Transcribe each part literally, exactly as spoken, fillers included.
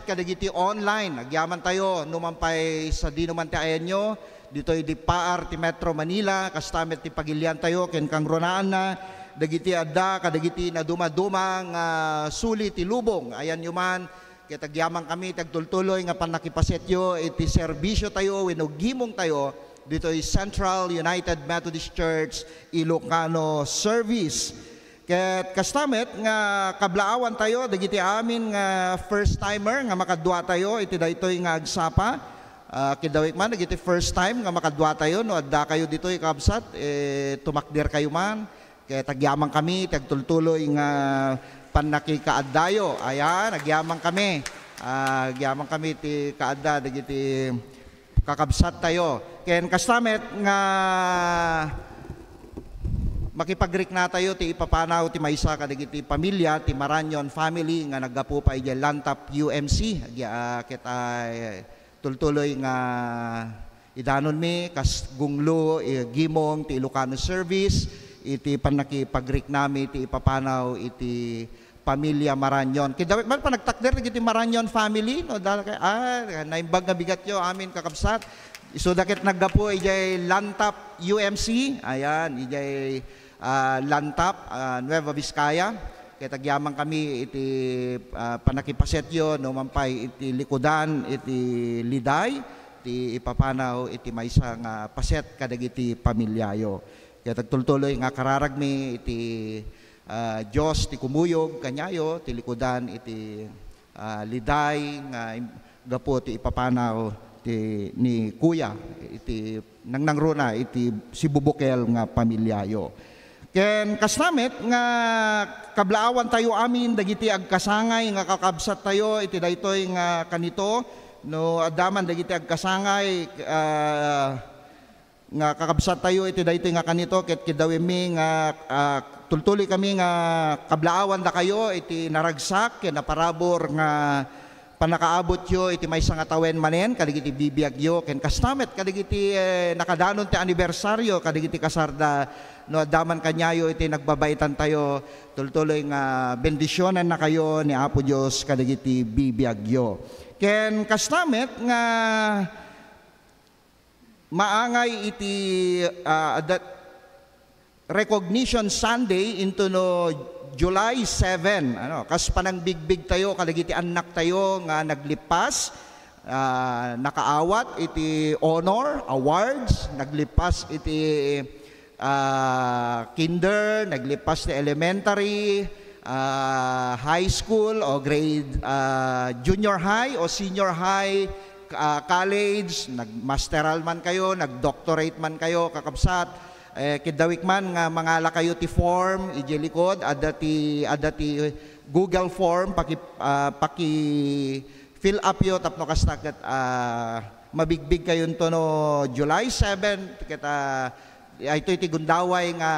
kadagiti online. Agyamantayo, no man pay sadino man ti ayanyo, ditoy dippaar ti Metro Manila, kasta met ti pagiliantayo ken kangrunaanna, dagiti adda kadagiti nadumaduma nga suli ti lubong. Ayanyo man, ket agyamankami ti agtultuloy nga pannakipasetyo iti serbisiotayo wenno gimongtayo ditoy Central United Methodist Church Ilocano Service. Ket kasta met nga kablaawantayo dagiti amin nga first timer nga makaduatayo iti daytoy nga agsapa. Ah, kidawik man dagiti first time nga makaduatayo, no addakayo ditoy, kabsat, eh, tumakderkayo man. Ket agyamankami ti agtultuloy nga pannakikaaddayo. Ayan, agyamankami. Ah, agyamankami ti kaadda dagiti kakabsattayo. Ken kasta met nga makipagriknatayo ti ipapanaw ti maysa kadagiti pamilia ti Maranyon family nga naggapu pay idiay Lantap U M C. Agi-, ah, ket, ah, tultuloy nga idanonmi kas gunglo, eh, gimong ti Ilocano service iti pannakipagriknami ti ipapanaw iti pamilia Maranyon. Kidawik man panagtakder dagiti Maranyon family, no? Da-, ah, naimbag nga bigatyo, amin, kakabsat. Isuda ket naggapu idiay Lantap U M C. Ayan, idiay, ah, Lantap, ah, Nueva Vizcaya. Ket agyamankami iti, ah, pannakipasetyo, no man pay iti likudan iti liday, ti ipapanaw iti maysa nga paset kadagiti pamiliayo. Ket agtultuloy nga kararagmi iti, ah, Dios ti kumuyog kaniayo, ti likudan iti, ah, liday nga im-, gapu ti ipapanaw ti, ni Kuya, iti nangnangruna iti sibubukel nga pamiliayo. Ken kasta met nga kablaawantayo amin dagiti agkasangay nga kakabsattayo iti daytoy nga kanito, no adda man dagiti agkasangay, ah, nga kakabsattayo iti daytoy nga kanito, ket kidawimmi nga, ah, tultuloy kami nga kablaawandakayo iti naragsak ken naparabur nga pannakaabutyo iti maysa nga tawen manen kadagiti bibiagyo, ken kasta met kadagiti, eh, nakadanon ti anibersario kadagiti kasarda, no adda man kaniayo iti nagbabaitantayo, tultuloy nga bendisionannakayo ni Apo Dios kadagiti bibiagyo. Ken kasta met nga maangay iti, ah, adda Recognition Sunday intono July seven, ano, kas panangbigbigtayo kadagiti annaktayo nga naglippas, ah, nakaawat iti honor, awards, naglippas iti, ah, kinder, naglippas ti elementary, ah, high school o grade, ah, junior high o senior high, ah, college, nagmasteral man kayo, nagdoctorate man kayo, kakabsat, eh, kidawik man nga mangalakayo ti form idiay likod, adda ti, adda ti Google form, paki-, ah, paki-fill up yo tapno kasta ket, ah, mabigbig kayo nto no July seven, ket, ah, Daytoy ti gundaway nga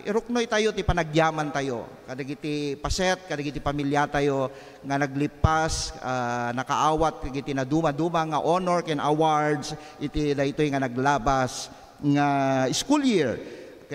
iruknoytayo ti panagyamantayo kadagiti paset, kadagiti pamiliatayo nga naglippas, ah, nakaawat dagiti nadumaduma nga honor ken awards iti daytoy nga naglabas nga school year,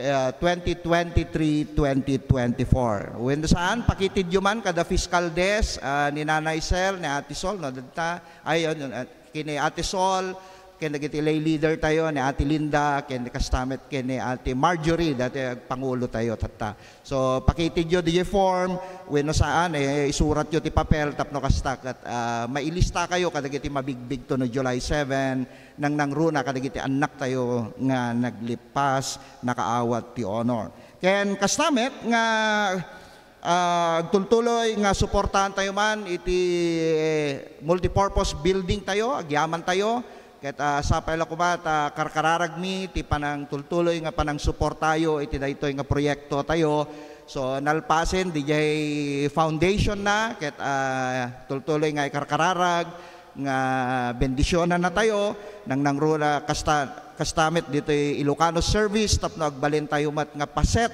ah, twenty twenty-three, twenty twenty-four. Wenno saan, pakitidyo man kada fiscal desk, ah, ni Nanay Sel, ni Ate Sol, no, dadta, ay, yun, yun, ah, ken ni Ate Sol, ken dagiti lay leader tayo, ni Ate Linda, ken kasta met ken ni Ate Marjorie, daytoy agpangulo tayo tatta. So, pakitidyo diay form, wenno saan, eh, isuratyo ti papel, tapno kasta ket, ah, mailista kayo kadagiti mabigbigto no July seven, nangnangruna kadagiti annak tayo nga naglippas, nakaawat ti honor. Ken kasta met nga, ah, agtultuloy nga suportahan tayo man iti, eh, multipurpose building tayo, agyaman tayo. Ket, ah, sapay la koma ta karkararagmi ti panangtultuloy nga panangsuportayo iti daytoy nga proyekto tayo. So, nalpasen, diay foundation na, ket, ah, tultuloy nga ikarkararag, nga bendisionan na tayo, nangnangruna kasta, kasta met ditoy Ilocano service, tapno agbalin tayo met nga paset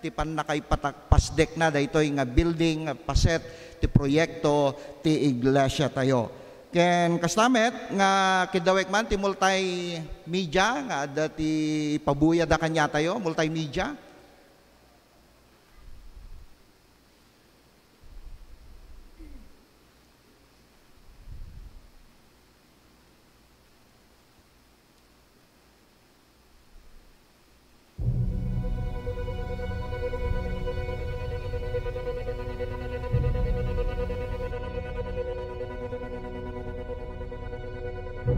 ti pannakaipatak-, pasdek na daytoy nga building, nga paset ti proyekto ti iglesia tayo. Ken kasta met nga kidawek man ti multimedia nga adda ti ipabuya da kaniatayo, multimedia. Ay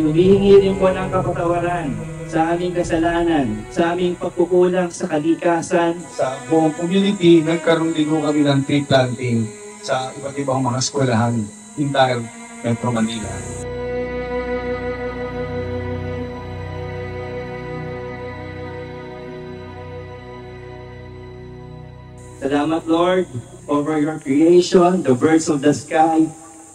humihingi rin po ng kapatawaran sa aming kasalanan, sa aming pagkukulang sa kalikasan. Sa buong community, nagkaroon din ho kami ng tree planting sa iba't ibang mga eskwelahan, entire Metro Manila. Salamat, Lord, over your creation, the birds of the sky,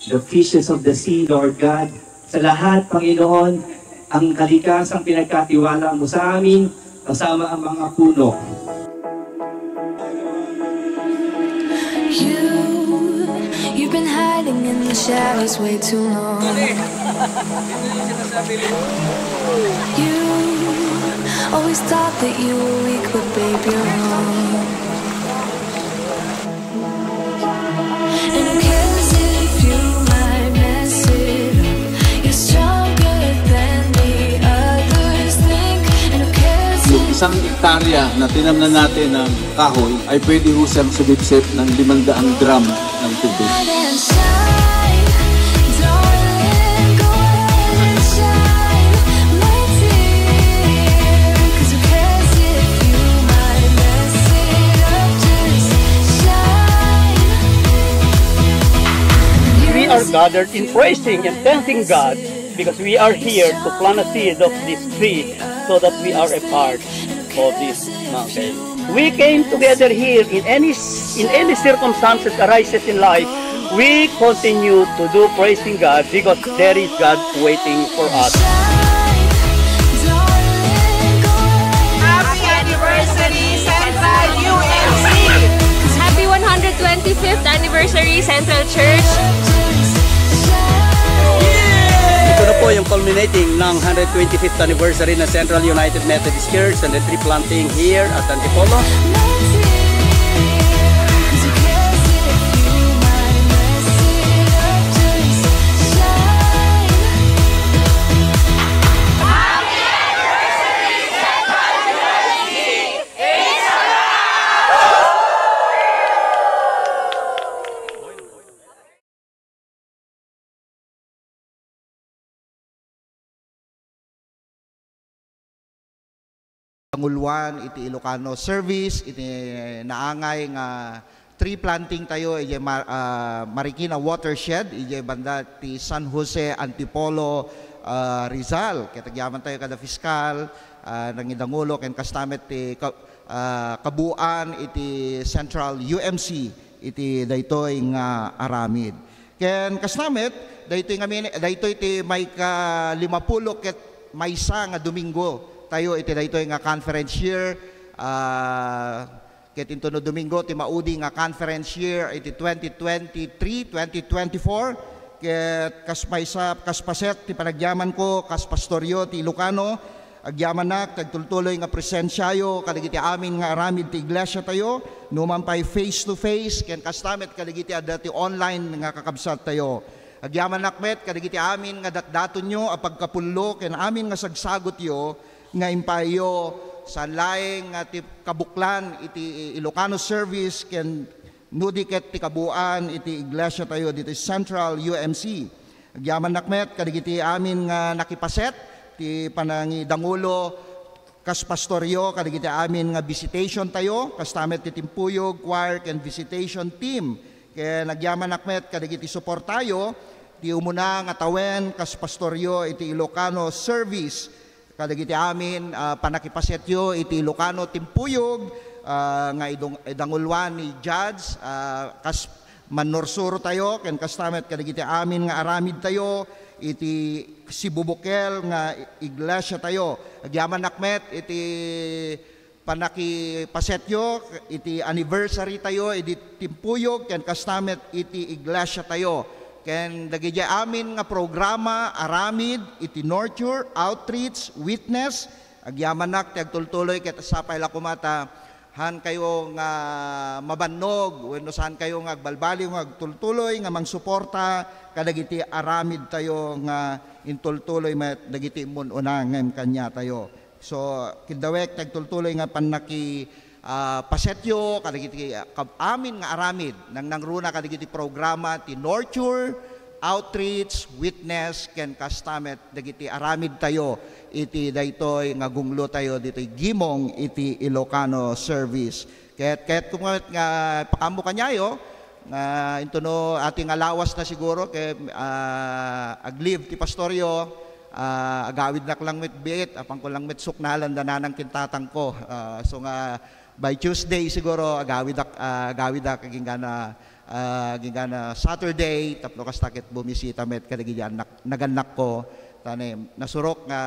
the fishes of the sea, Lord God. Sa lahat, Panginoon, ang kalikasang pinagkatiwala mo sa amin, kasama ang mga puno. You, you've been hiding in the shadows way too long. You always thought that you were weak, but babe, you're wrong. And who cares if you might mess it up? You're stronger than the others think. And who cares if Yung isang hektarya na tinamnan natin ng kahoy ay pwede ho siyang sumipsip ng limang daang drum ng tubig. Shine, darling, go ahead and shine, my dear. 'Cause who cares if you might mess it up? Just shine. We are gathered in praising and thanking God because we are here to plant a seed of this tree so that we are a part of this mountain. We came together here in any, in any circumstances arises in life. We continue to do praising God because there is God waiting for us. Happy anniversary, Central U M C! Happy one hundred twenty-fifth anniversary, Central Church! Ito na po yung culminating ng hundred twenty-fifth anniversary ng Central United Methodist Church and the tree planting here at Antipolo. Panguluan iti Ilocano Service, iti naangay nga tree planting tayo, idiay Mar-, ah, Marikina Watershed, idiay banda ti San Jose Antipolo, ah, Rizal. Ket agyaman tayo kada fiskal, ah, nangidangulo, ken kasta met ti ka-, ah, kabuuan iti Central U M C iti daytoy nga aramid. Ken kasta met, daytoy ngamin, daytoy ti maikalimapulo ket maysa nga Domingo tayo iti daytoy nga conference year. Ah, ket intono Domingo ti maudi nga conference year iti twenty twenty-three, twenty twenty-four. Ket kas maysa, kas paset ti panagyamanko, kas pastoryo ti Ilocano, agyamanak ti agtultuloy nga presensiayo kadagiti amin nga aramid ti iglesia tayo, numan pay face to face, ken kasta met kadagiti adda ti online nga kakabsat tayo. Agyamanak met kadagiti amin nga datdatonyo a pagkapullo ken amin nga sagsagutyo nga impaayyo saan laeng nga ti kabuklan iti Ilocano service ken no di ket ti kabuuan iti iglesia tayo ditoy Central U M C. Agyamanak met kadagiti amin nga nakipaset ti panangidangulo kas pastoryo kadagiti amin nga visitation tayo, kasta met ti Timpuyog Choir ken Visitation Team. Ken agyamanak met kadagiti suportayo, ti umuna nga tawen kas pastoryo iti Ilocano Service, kadagiti amin, ah, panakipasetyo iti Ilocano Timpuyog, ah, nga idong-, idanguluan ni Judge, ah, kas mannursuro tayo, ken kasta met kadagiti amin nga aramid tayo iti sibubukel nga iglesia tayo. Agyamanak met iti panakipasetyo iti anniversary tayo idi Timpuyog, ken kasta met iti iglesia tayo. Ken dagiti amin nga programa, aramid iti nurture, outreach, witness, agyamanak ti agtultuloy ket sapay la koma ta han kayo nga mabannog wenno saan kayo nga agbalbaliw nga agtultuloy nga mangsuporta kadagiti aramid tayo nga intultuloy met dagiti immun-una ngem kaniatayo. So, kiddawek ti agtultuloy nga pannaki-, ah, pasetyo kadagiti, ah, kab-, amin nga aramid, nangnangruna kadagiti programa ti nurture, outreach, witness, ken kastamet dagiti aramid tayo iti daytoy nga gunglo tayo ditoy gimong iti Ilocano service. Ket, ket kumet nga pakaammo kaniayo, nga intono ati nga lawas na siguro, ket, ah, ag-leave ti pastoryo, ah, agawidnak lang met biit, apanko lang met suknalan da nanang ken tatangko. Ah, so nga, by Tuesday siguro, agawidak, ah, agawidak agingga na, ah, agingga na Saturday, tapno kasta ket bumisita met kadagiti annak, nagannakko. Tani, nasurok nga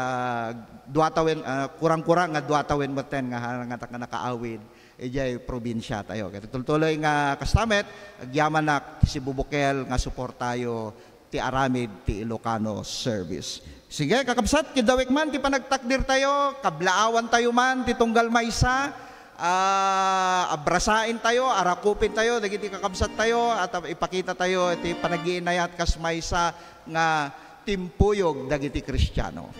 dua tawen, ah, kurang-kurang nga dua tawen metten nga hanangatak nga nakaawid idiay probinsia tayo. Ket tultuloy nga kasta met, agyamanak ti sibubukel nga suportayo ti aramid ti Ilocano service. Sige, kakabsat, kidawek man ti panagtakdir tayo, kablaawan tayo man ti tunggal maysa, ah, abrasain tayo, arakupin tayo, dagiti kakabsat tayo, at ipakita tayo iti panagiinayat kas maysa nga timpuyog dagiti Kristiano.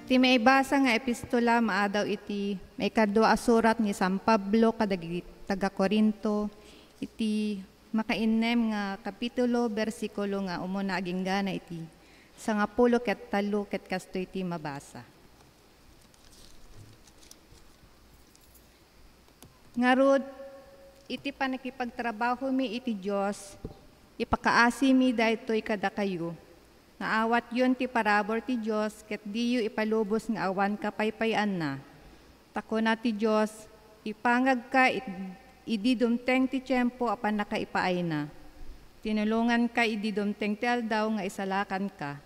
Ti maibasa nga epistola maadaw iti maikadua a surat ni San Pablo kadagiti taga-Corinto, iti makainnem nga kapitulo, bersikulo nga umuna agingga na iti sangapulo ket tallo, ket kastoy ti mabasa. Ngarud, iti pannakipagtrabahomi iti Dios, ipakaasimi daytoy kadakayo, nga awatyon ti parabur ti Dios ket diyo ipalubos nga awan kapaypayaanna. Ta kuna ti Dios, "Ipangagka it-, idi dumteng ti tiempo a pannakaipaayna. Tinulonganka idi dumteng ti aldaw nga isalakanka."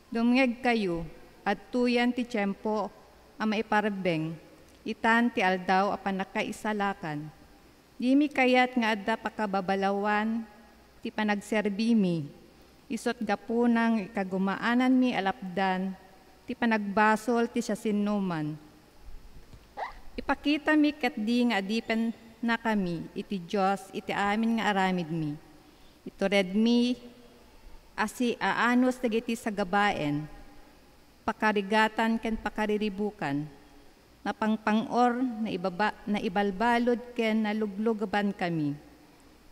Dumngegkayo, adtoyan ti tiempo a maiparbeng, itan ti aldaw a pannakaisalakan. Dimi kayat nga adda pakababalawan ti panagserbimi, isut' gapuna nga ikagumaananmi a lapdan ti panagbasol ti siasinoman. Ipakitami ketdi nga adipennakami iti Dios iti amin nga aramidmi. Ituredmi a siaanus dagiti sagabaen, pakarigatan ken pakariribukan. Napangpang-or, naibaba-, naibalbalud ken naluglugabankami.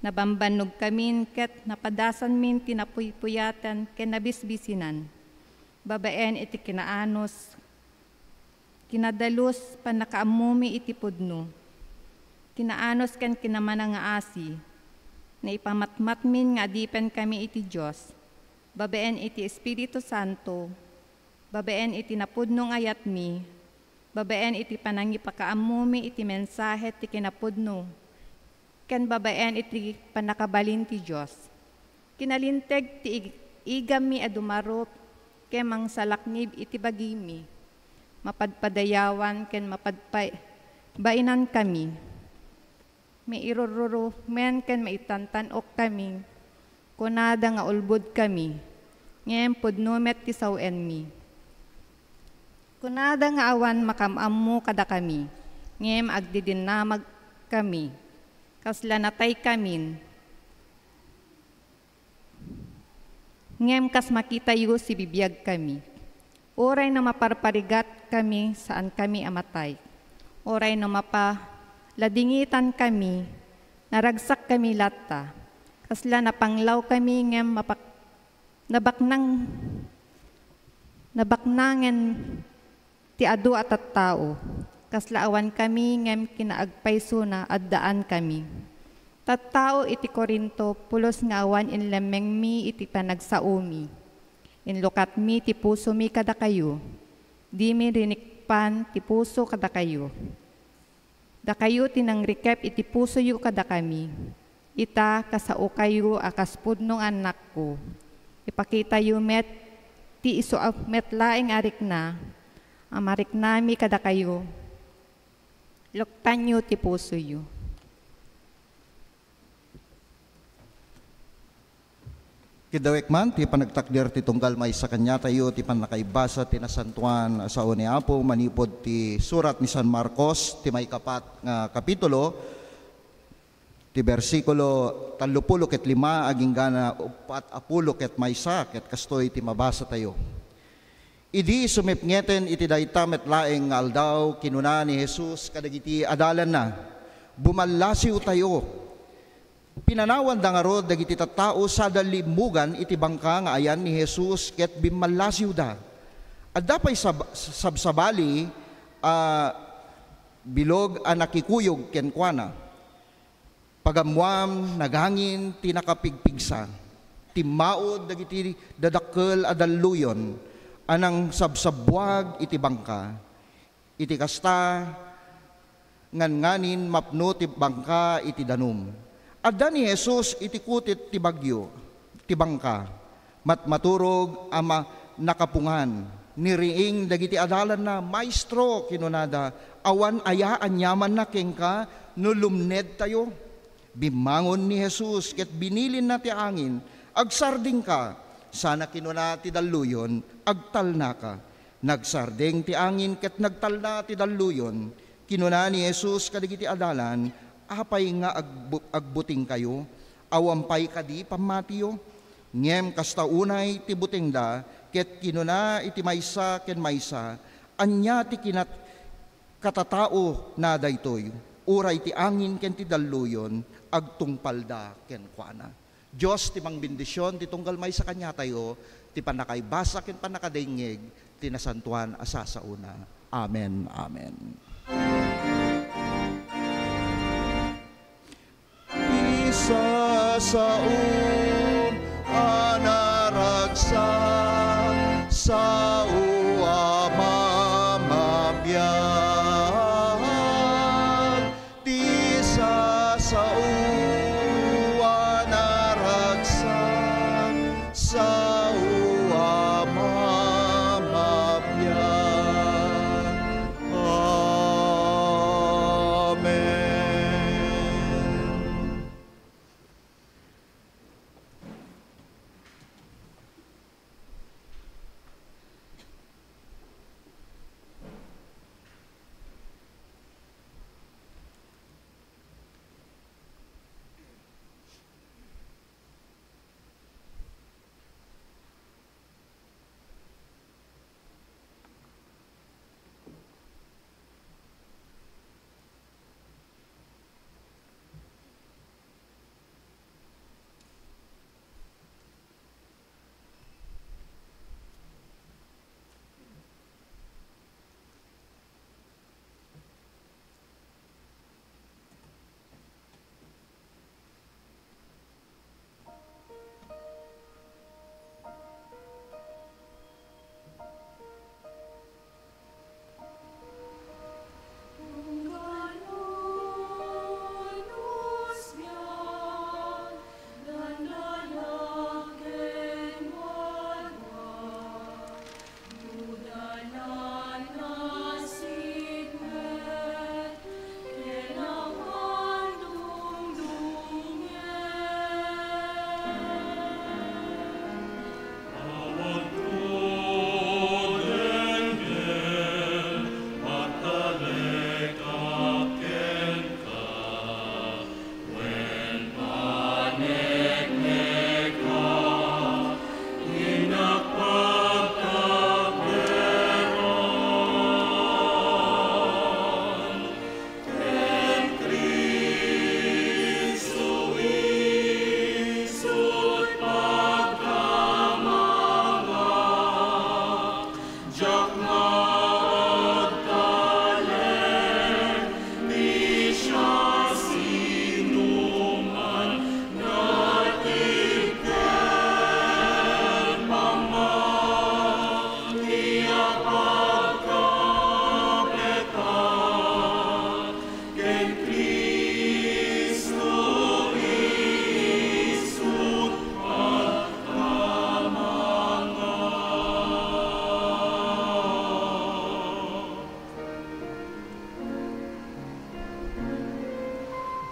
Nabambannogkamin ket napadasanmin ti napuypuyaten ken nabisbisinan. Babaen iti kinaanus, kinadalus, pannakaammomi iti pudno. Kinaanus ken kinamanangaasi, naipamatmatmin nga adipenkami iti Dios, babaen iti Espiritu Santo, babaen iti napudno nga ayatmi, babaen iti panangipakaammomi iti mensahe ti kinapudno, ken babaen iti pannakabalin ti Dios. Kinalinteg ti ig-, igammi a dumarup ken mangsalaknib iti bagimi. Mapadpadayawan ken mapadpay-, bainankami. Mairururumen ken maitantan-okkami. Kunada nga ulbodkami, ngem pudno met ti sawenmi. Kunada nga awan makaam-ammo kadakami, ngem agdidinnamagkami. Kasla nataykamin. Ngem kas makitayo, sibibiagkami. Uray no maparparigatkami, saankami a matay. Uray no mapaladingitankami, naragsakkami latta. Kasla napanglawkami ngem mapak-, nabaknang-, nabaknangen ti adu a tattao. Kasla awankami ngem kinaagpaysona, addaankami. Tattao iti Corinto, pulos nga awan inlemmengmi iti panagsaomi. Inlukatmi ti pusomi kadakayo. Dimi rinikpan ti puso kadakayo. Dakayo ti nangrikep iti pusoyo kadakami. Ita, kasaokayo a kas pudno nga annakko. Ipakitayo met ti isu a met laeng a rikna a mariknami kadakayo. Luktanyo ti pusoyo. Kidawek man ti panagtakder ti tunggal maysa kaniatayo ti pannakaibasa ti nasantoan a sao ni Apo manipud ti surat ni San Marcos, ti maikapat nga kapitulo, ti bersikulo tallopulo ket lima agingga na uppat a pulo ket maysa, ket kastoy ti mabasatayo. Idi sumipngeten iti dayta met laeng nga aldaw, kinuna ni Jesus kadagiti adalanna, "Bumallasiwtayo." Pinanawanda ngarud dagiti tattao sada limmugan iti bangka nga ayan ni Jesus ket bimmallasiwda. Adda pay sab-, sabsabali a bilog a nakikuyog kenkuana. Pagammuam, nagangin ti nakapigpigsa. Timmaud dagiti dadakkel a dalluyon a nangsabsabbuag iti bangka. Iti kasta, nganganin mapno ti bangka iti danum. Adda ni Jesus iti kutit ti bagyo, ti bangka. Matmaturog a ma-, nakapungan. Niriing dagiti adalanna, "Maestro," kinunada, "awan aya aniamanna kenka no lumnedtayo?" Bimmangon ni Jesus ket binilinna ti angin, "Agsardengka." Sana kinuna ti dalluyon, "Agtalnaka." Nagsardeng ti angin ket nagtalna ti dalluyon. Kinuna ni Jesus kadagiti adalan, "Apay nga agbu-, agbutingkayo? Awan pay kadi pammatiyo?" Ngem kasta unay ti butengda, ket kinuna iti maysa ken maysa, "Ania ti kinat-, katatao na daytoy? Uray ti angin ken ti dalluyon agtungpalda kenkuana." Dios ti mangbendisyon ti tunggal maysa kaniatayo ti pannakaibasa ken pannakadengngeg ti nasantoan a sasaona. Amen. Amen. Ti sasaon a naragsak, sao a mamabiag. Ti sasaon a naragsak, sao a mamabiag.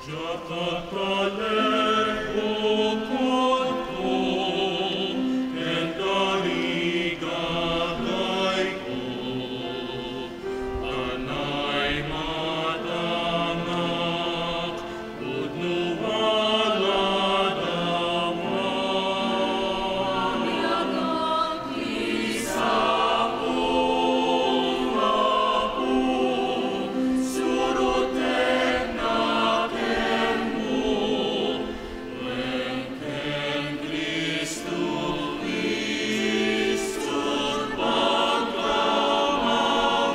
Diak agtalek, bukodko, ken tarigatayko, anay matangak, pudno a ladawak. Abiagak ti Apo, Apo, surotek kenmo, ken Cristo Isut pagkamangak.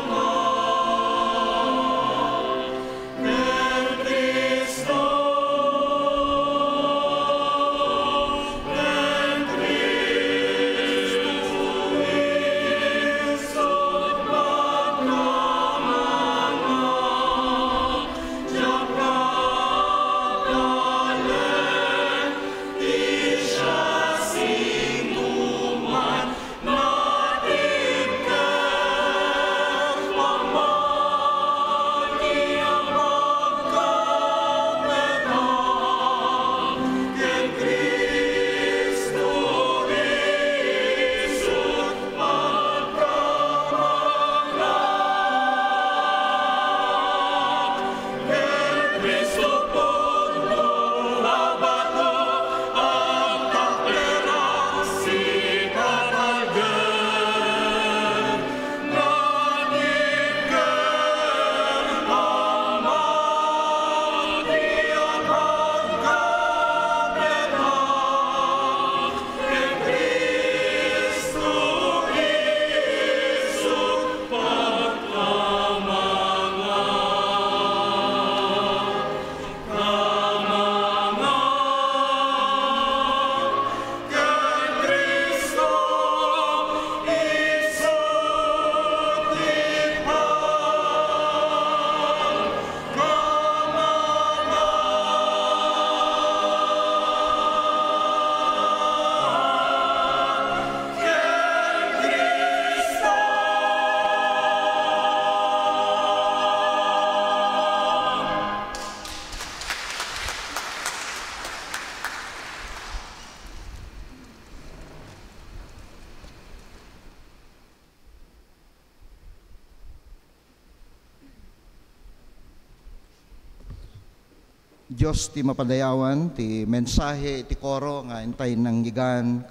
Dios ti mapadayawan ti mensahe iti koro nga intay nangyigan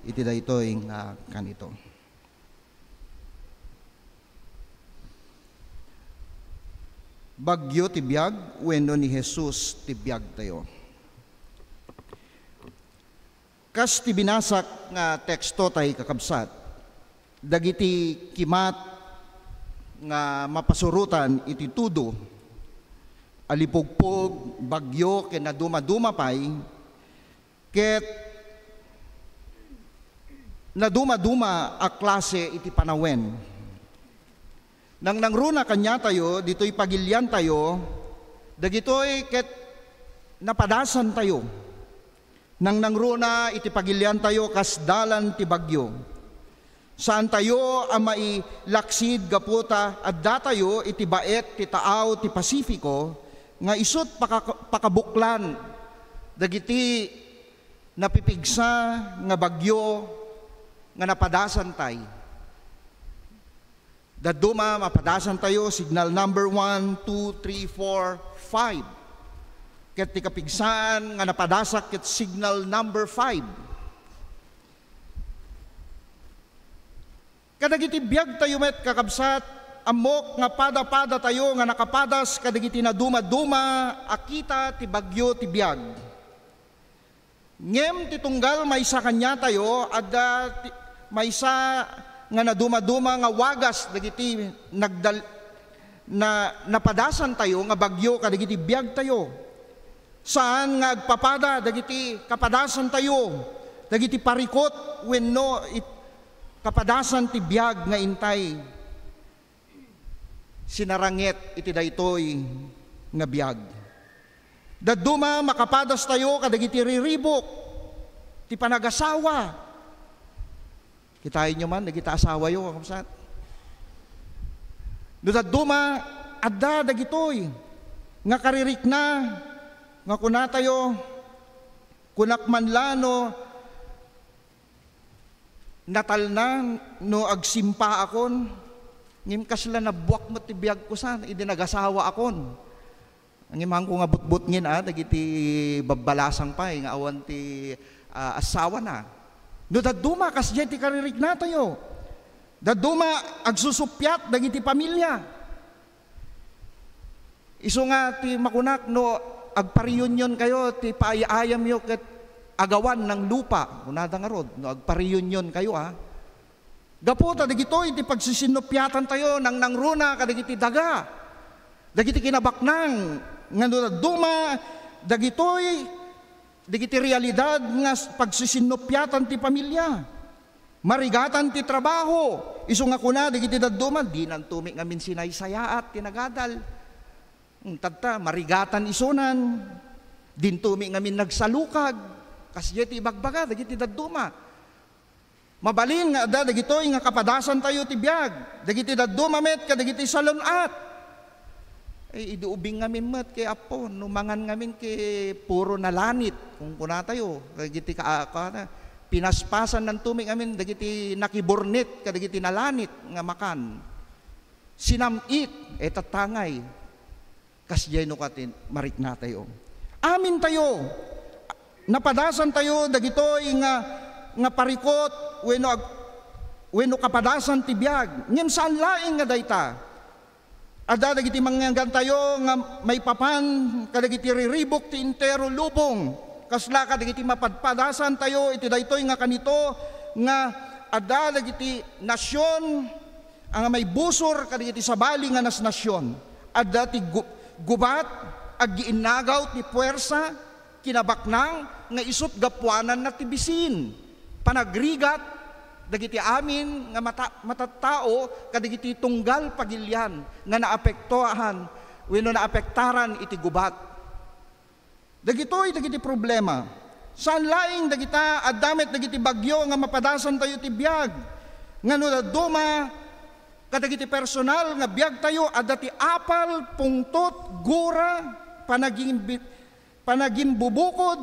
iti daytoy nga kanito. Bagyo ti biag wenno ni Jesus ti biagtayo? Kas ti binasak nga teksto tay kakabsat, dagiti kimat nga mapasurotan iti tudo, alipugpog, bagyo, ken nadumaduma pay, ket nadumaduma a klase iti panawen. Nangnangruna kaniatayo ditoy pagiliantayo, dagitoy ket napadasantayo. Nangnangruna iti pagiliantayo kas dalan ti bagyo. Saantayo a mailaksid gapu ta addatayo iti baet ti taaw ti Pacifico nga isut' paka-, pakabuklan dagiti napipigsa nga bagyo nga napadasantay. Dadduma, mapadasantayo, signal number one, two, three, four, five. Ket ti kapigsaan nga napadasak ket signal number five. Kadagiti biagtayo met, kakabsat, ammok nga pada-padatayo nga nakapadas kadagiti nadumaduma a kita ti bagyo ti biag. Ngem ti tunggal maysa kaniatayo, adda ti, maysa nga nadumaduma nga wagas dagiti nagdal-, na, napadasantayo nga bagyo kadagiti biagtayo. Saan nga agpapada dagiti kapadasantayo, dagiti parikut wenno it-, kapadasan ti biag nga intay sinaranget iti daytoy nga biag. Dadduma, makapadastayo kadagiti riribuk ti panagasawa. Kitaenyo man dagiti asawayo, kakabsat. No dadduma, adda dagitoy nga karirikna Nga kunatayo, kunak man la no natalna, no agsimpaakon, ngem kasla nabuak met ti biagko sa idi nagasawaakon. Ngem haanko nga butbutngen a dagiti babbalasang pay nga awan ti, ah, asawana. No dadduma, kasdiay ti kaririknatayo. Dadduma, agsusuppiat dagiti pamilia. Isu nga ti makunak, no agpa-reunion kayo, ti paay-ayamyo ket agawan ng lupa. Kunada ngarud, no agpa-reunion kayo, a. Gapu ta dagitoy ti pagsisinnupiatantayo, nangnangruna kadagiti daga, dagiti kinabaknang, nga no dadduma, dagitoy, dagiti realidad nga s-, pagsisinnupiatan ti pamilia. Marigatan ti trabaho. Isu nga kuna dagiti dadduma, dinanto mi ngamin sinaysayaat ti nagadal. Hmm, tatta, marigatan isunan. Dinto mi ngamin nagsalukag. Kasdiay ti ibagbaga dagiti dadduma. Mabalin nga adda dagitoy nga kapadasantayo ti biag. Dagiti dadduma met kadagiti salun-at. Ay, idi ubing ngamin met ket, Apo, no mangan ngamin ket puro nalanit, kunkunatayo. Dagiti ka-, ka-, pinaspasannanto mi ngamin dagiti nakiburnit kadagiti nalanit nga makan. Sinam-it, e, tatta ngay. Kasdiay no katin, mariknatayo. Amintayo, napadasantayo dagitoy nga, nga parikut wenno ag-, wenno kapadasan ti biag. Ngem saan laeng nga dayta. Adda dagiti mangngeggantayo nga maipapan kadagiti riribuk ti entero lubong. Kasla kadagiti mapadpadasantayo iti daytoy nga kanito nga adda dagiti nasion a nga maibusor kadagiti sabali nga nasnasion. Adda ti gu-, gubat, aggiinnagaw ti puersa, kinabaknang nga isut' gapuananna ti bisin, panagrigat dagiti amin nga mata-, matattao kadagiti tunggal pagilian nga naapektuahan wenno naapektaran iti gubat. Dagitoy dagiti problema. Saan laeng dagita, adda met dagiti bagyo nga mapadasantayo ti biag. Nga no dadduma kadagiti personal nga biagtayo, adda ti apal, pungtot, gura, panagimbi-, panagimbubukod,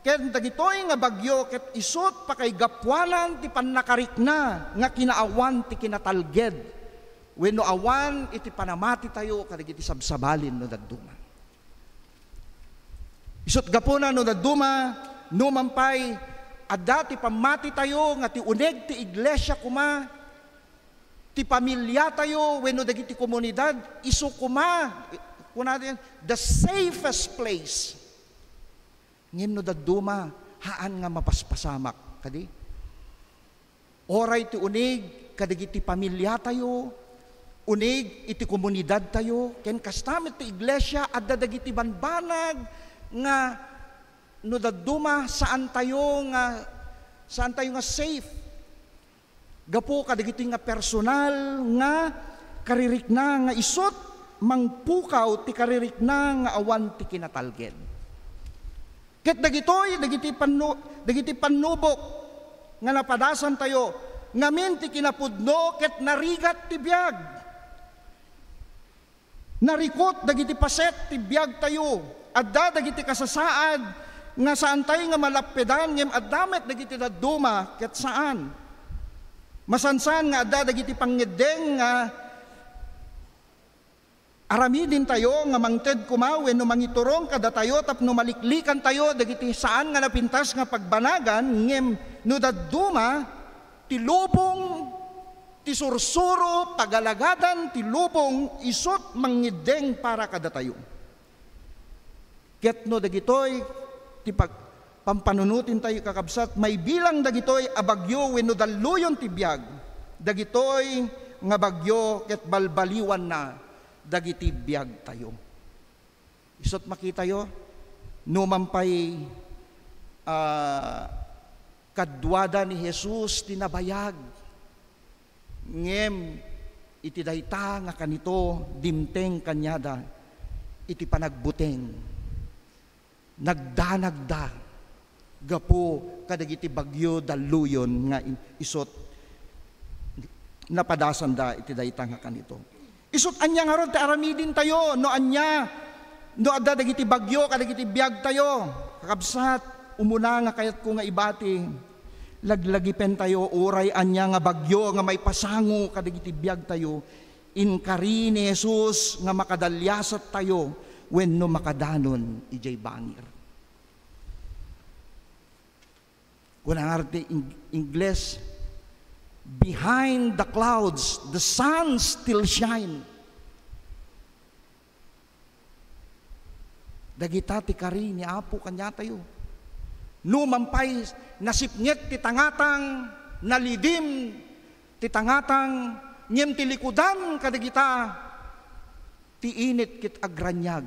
ken dagitoy nga bagyo ket isut' pakaigapuanan ti pannakarikna nga kinaawan ti kinatalged wenno awan iti panamatitayo kadagiti sabsabalin no dadduma. Isut' gapuna no dadduma, numan pay, adda ti pammatitayo nga ti uneg ti iglesia koma, ti pamiliatayo wenno dagiti komunidad, isu koma, kuna diyan, the safest place. Ngem no dadduma, haan nga mapaspasamak, kadi? Uray ti uneg kadagiti pamiliatayo, uneg iti komunidadtayo, ken kasta met ti iglesia, adda dagiti banbanag nga no dadduma, saantayo nga, saantayo nga safe. Gapu kadagitoy nga personal nga karirikna nga isut' mangpukaw ti karirikna nga awan ti kinatalged. Ket dagitoy, dagiti pannu-, dagiti pannubok nga napadasantayo, ngamin ti kinapudno ket narigat ti biag. Narikut dagiti paset ti biagtayo. Adda dagiti kasasaad nga saantay nga malappedan, ngem adda met dagiti dadduma ket saan. Masansan nga adda dagiti pangngeddeng nga aramidentayo nga mangted koma wenno mangiturong kadatayo tapno maliklikantayo dagiti saan nga napintas nga pagbanagan, ngem no dadduma, ti lubong, ti sursuro, pagalagadan ti lubong, isut' mangngeddeng para kadatayo. Ket no dagitoy ti pag-, pampanunotentayo, kakabsat, maibilang dagitoy a bagyo wenno dalluyon ti biag, dagitoy nga bagyo ket balbaliwanna dagiti biagtayo. Isut' makitayo, numan pay, ah, kaduada ni Jesus ti nabayag, ngem iti dayta nga kanito, dimteng kaniada iti panagbuteng. Nagdanagda gapu kadagiti bagyo dalluyon nga in-, isut' napadasanda iti dayta nga kanito. Isut' ania ngarud ti aramidentayo no ania No adda dagiti bagyo kadagiti biagtayo, kakabsat, umuna nga kayatko nga ibati, laglagipentayo uray ania nga bagyo nga maipasango kadagiti biagtayo, inkari ni Jesus nga makadaliasattayo wenno makadanon idiay bangir. Kuna nga ti Ing-, Ingles, "Behind the clouds, the sun still shine." Dagita ti kari ni Apo kaniatayo. Numan pay nasipnget ti tangatang, nalidim ti tangatang, ngem ti likudan kadagita, ti init ket agraniag.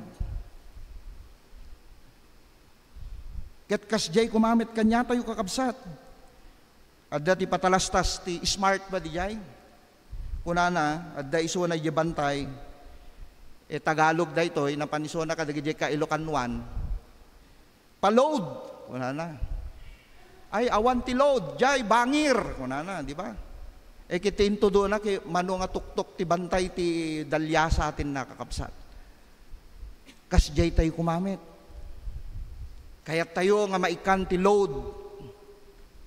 Ket kasdiay koma met kaniatayo, kakabsat. Adda ti patalastas ti smart ba diay? Kunana, adda isuna idiay bantay, eh, Tagalog daytoy, napan isuna kadagiti ka-Ilocanuan. "Pa-load," kunana. "Ay, awan ti load, diay bangir," kunana, di ba? Eh, ket ti intudona ket mano nga tuktok ti bantay ti daliasatenna, kakabsat. Kasdiay tayo koma met. Kayattayo nga maikkan ti load.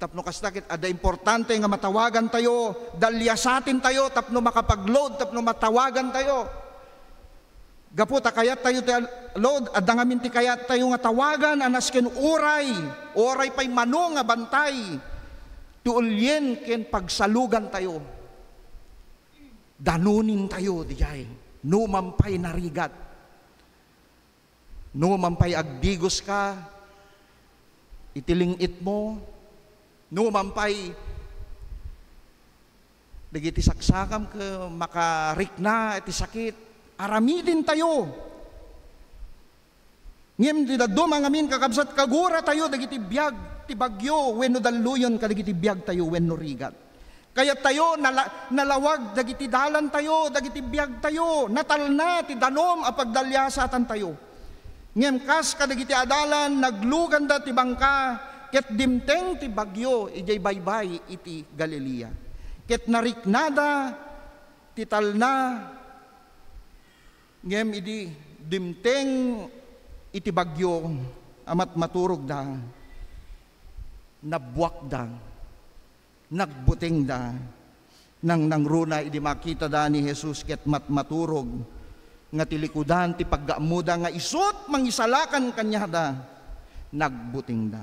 Tapno kasta ket adda importante nga matawagantayo, daliasatentayo tapno makapag-load, tapno matawagantayo. Gapu ta kayattayo ti al-, load, adda ngamin ti kayattayo nga tawagan a nasken uray, uray pay mano nga bantay ti ulien ken pagsalugantayo. Danonintayo diay, numan pay narigat. Numan pay agdigoska iti lingitmo, numan pay dagiti saksakam ket makarikna iti sakit, aramidentayo. Ngem ti dadduma ngamin, kakabsat, kaguratayo dagiti biag ti bagyo wenno dalluyon kadagiti biagtayo wenno rigat. Kayattayo nala-, nalawag dagiti dalantayo, dagiti biagtayo, natalna ti danum a pagdaliasatantayo. Ngem kas kadagiti adalan, nagluganda ti bangka, ket dimteng ti bagyo idiay baybay iti Galilea. Ket nariknada ti talna, ngem idi dimteng iti bagyo a matmaturogda, nabbuakda. Nagbutengda. Nangnangruna idi makitada ni Jesus ket matmaturog nga ti likudan ti paggaammoda nga isut' mangisalakan kaniada, nagbutengda.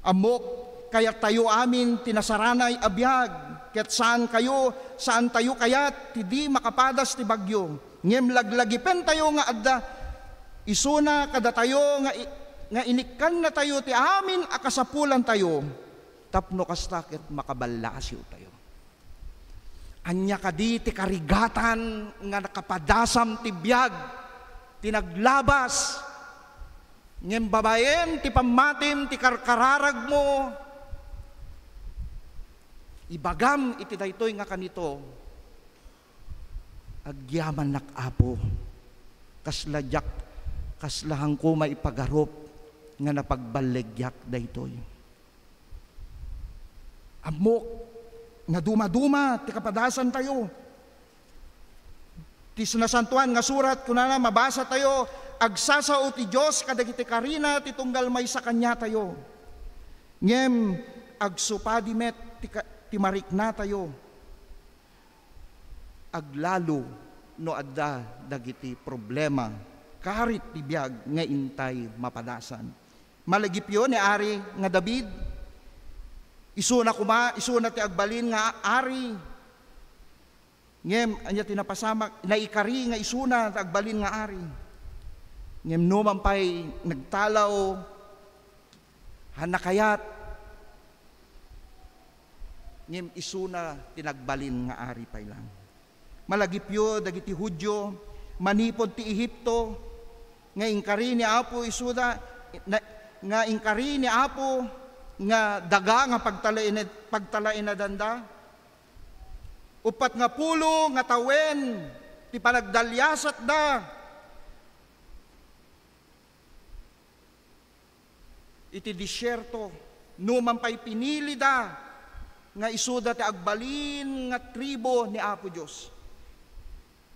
Ammok, kayattayo amin ti nasaranay a biag, ket saankayo, saantayo kayat ti di makapadas ti bagyo. Ngem laglagipentayo nga adda isuna kadatayo nga i-, nga inikkannatayo ti amin a kasapulantayo. Tapno kasta ket makaballasiwtayo. Ania kadi ti karigatan nga nakapadasam ti biag, ti naglabas, ngem babaen ti pammatim ti karkararagmo, ibagam iti daytoy nga kanito, "Agyamannak, Apo, kasla diak, kasla haanko maipagarup nga napagballegiak daytoy." Ammok nga dumaduma ti kapadasantayo. Ti Nasantoan nga Surat, kunana, mabasatayo, "Agsasao ti Dios kadagiti karina ti tunggal maysa kaniatayo." Ngem agsupadi met ti ka-, ti mariknatayo. Aglalo no adda dagiti problema, karit ti biag nga intay mapadasan. Malagipyo ni Ari nga David, isuna koma, isuna ti agbalin nga ari. Ngem, ania ti napasamak? Naikari nga isuna ti agbalin nga ari. Ngem numan pay nagtalaw, hanna kayat, ngem isuna ti nagbalin nga ari pay lang. Malagipyo dagiti Judio manipud ti Egipto nga inkari ni Apo isuda, na, nga inkari ni Apo nga daga nga pagtalainad-, pagtalainadanda. Uppat nga pulo nga tawen ti panagdaliasatda iti desierto, numan pay pinilida nga isuda ti agbalin nga tribu ni Apo Dios.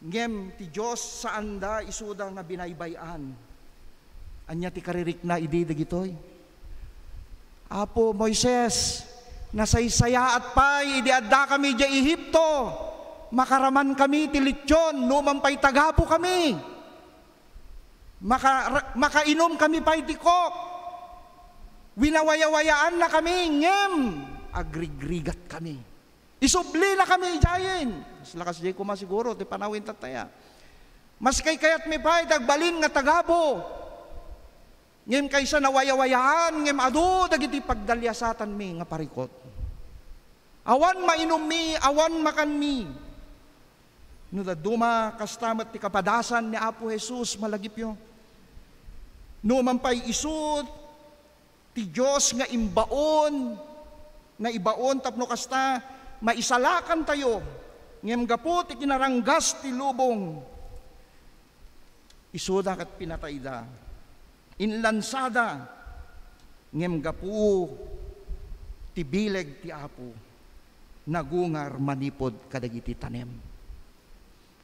Ngem ti Dios, saanda isuda nga binaybay-an. Ania ti karirikna idi dagitoy? Apo, Moises, nasaysayaat pay idi addakami idiay Egipto. Makaramankami ti letion, numan pay tagabu kami. Maka-, makainum kami pay ti Coke. Winawayawayaanna kami, ngem agrigrigat kami. Isubli na kami idiayen. Kas lakas jay koma siguro ti panawin tattaya. Maski kayatmi pay ti agbalin nga tagabu. Ngem kaysa nawayawayaan, ngem adu dagiti pagdaliasatanmi nga parikut. Awan mainummi, awan makanmi. No dadduma, kasta met ti kapadasan ni Apo Jesus, malagipyo. Numan pay isu ti Dios nga imbaon, naibaon tapno kasta maisalakantayo, ngem gapu ti kinaranggas ti lubong, isuda ket pinatayda. Inlansada, ngem gapu ti bileg ti Apo, nagungar manipud kadagiti tanem.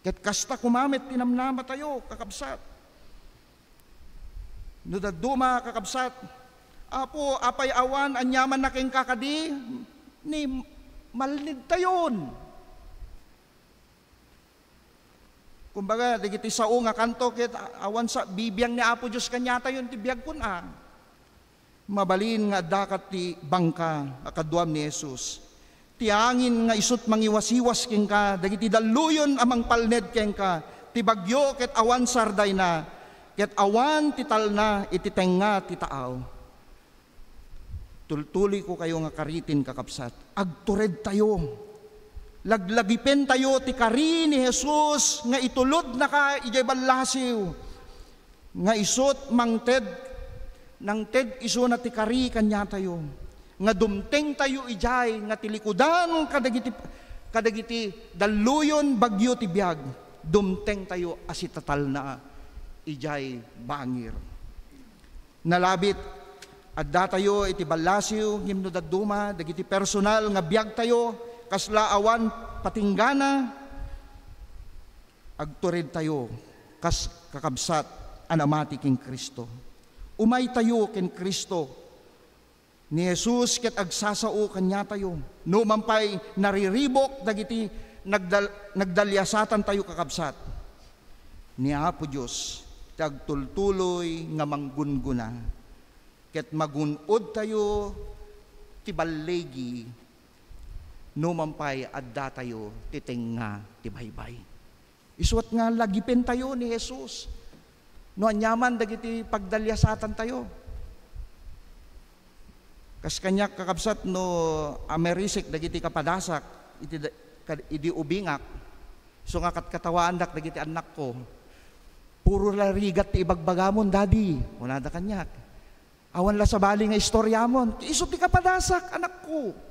Ket kasta koma met ti namnamatayo, kakabsat. No dadduma, kakabsat, Apo, apay awan aniamanna kenka kadi? Ni malnedtayon. Kumbaga, dagiti sao nga kanto ket awan sa bibiang ni Apo Dios kaniatayon ti biag kun a. Mabalin nga addakat ti bangka a kaduam ni Jesus. Ti angin nga isut' mangiwasiwas kenka, dagiti dalluyon a mangpalned kenka, ti bagyo ket awan sardayna, ket awan ti talna iti tengnga ti taaw. Tultuloyko kayo nga kariten, kakabsat. Agturedtayo. Laglagipentayo ti kari ni Jesus nga itulodnaka idiay ballasiw. Nga isut' mangted, nangted isuna ti kari kaniatayo, nga dumtengtayo idiay nga tilikudan kadagiti, kadagiti dalluyon bagyo ti biag, dumtengtayo a sitatalna idiay bangir. Nalabit, addatayo iti ballasiw, ngem no dadduma, dagiti personal nga biagtayo, kasla awan patinggana, agturedtayo kas kakabsat a namati ken Cristo. Umaytayo ken Cristo. Ni Jesus ket agsasao kaniatayo. Numan pay nariribuk dagiti nagdal-, nagdaliasatantayo, kakabsat, ni Apo Dios ti agtultuloy nga manggungguna, ket magun-odtayo ti balligi. Numan pay addatayo ti tengnga ti baybay. Isuat nga lagipentayo ni Jesus no aniaman dagiti pagdaliasatantayo. Kas kaniak, kakabsat, no amerisek dagiti kapadasak iti da-, kad-, idi ubingak, isu nga katkatawaandak dagiti annakko, "Puro la rigat ti ibagbagamon, Daddy," kunada kaniak. "Awan la sabali nga istoriamon." Isu ti kapadasak, anakko.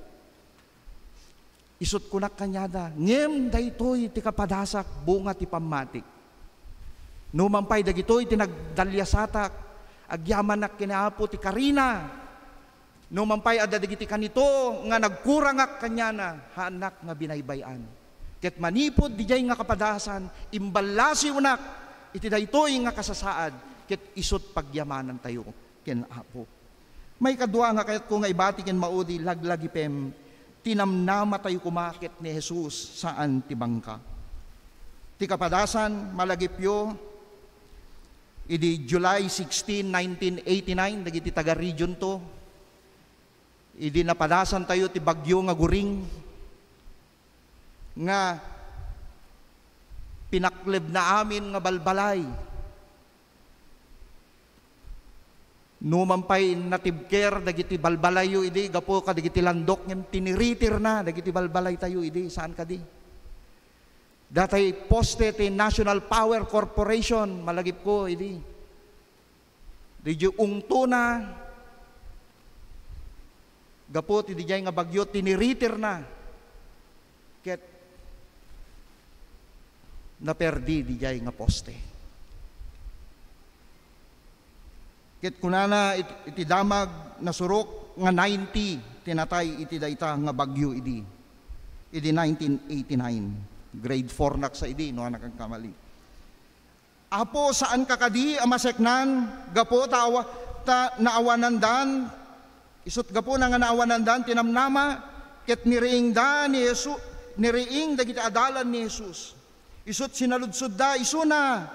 Isut' kunak kaniada, "Ngem daytoy ti kapadasak, bunga ti pammatik. Numan pay dagitoy ti nagdaliasatak, agyamanak ken Apo ti karina. Numan pay adda dagiti kanito nga nagkurangak kaniana, haannak nga binaybay-an. Ket manipud didiay nga kapadasan, imballasiwnak iti daytoy nga kasasaad, ket isut' pagyamanantayo ken Apo." Maikadua nga kayatko nga ibati ken maudi, laglagipem ti namnamatayo koma ket ni Jesus, saan ti bangka. Ti kapadasan, malagipyo, idi July sixteen, nineteen eighty-nine, dagiti taga-Region two, idi napadasantayo ti bagyo nga Goring, nga pinaklebna amin nga balbalay. Numan pay natibker dagiti balbalayyo idi gapu kadagiti landok, ngem tiniritirna dagiti balbalaytayo idi, saan kadi? Datay poste ti National Power Corporation, malagipko idi. Didiay ungtona, gapu ti didiay nga bagyo, tiniritirna. Ket naperdi didiay nga poste. Ket kunana it-, iti damag, nasurok nga ninety ti natay iti dayta nga bagyo idi, idi nineteen eighty-nine. Grade four nak sa idi, no, anak ang kamali. Apo, saanka kadi a maseknan gapu ta awa-, ta naawanandan, isut gapuna nga naawanandan ti namnama, ket niriingda ni Jesu-, niriing dagiti adalan ni Jesus. Isut sinaludsodda isuna,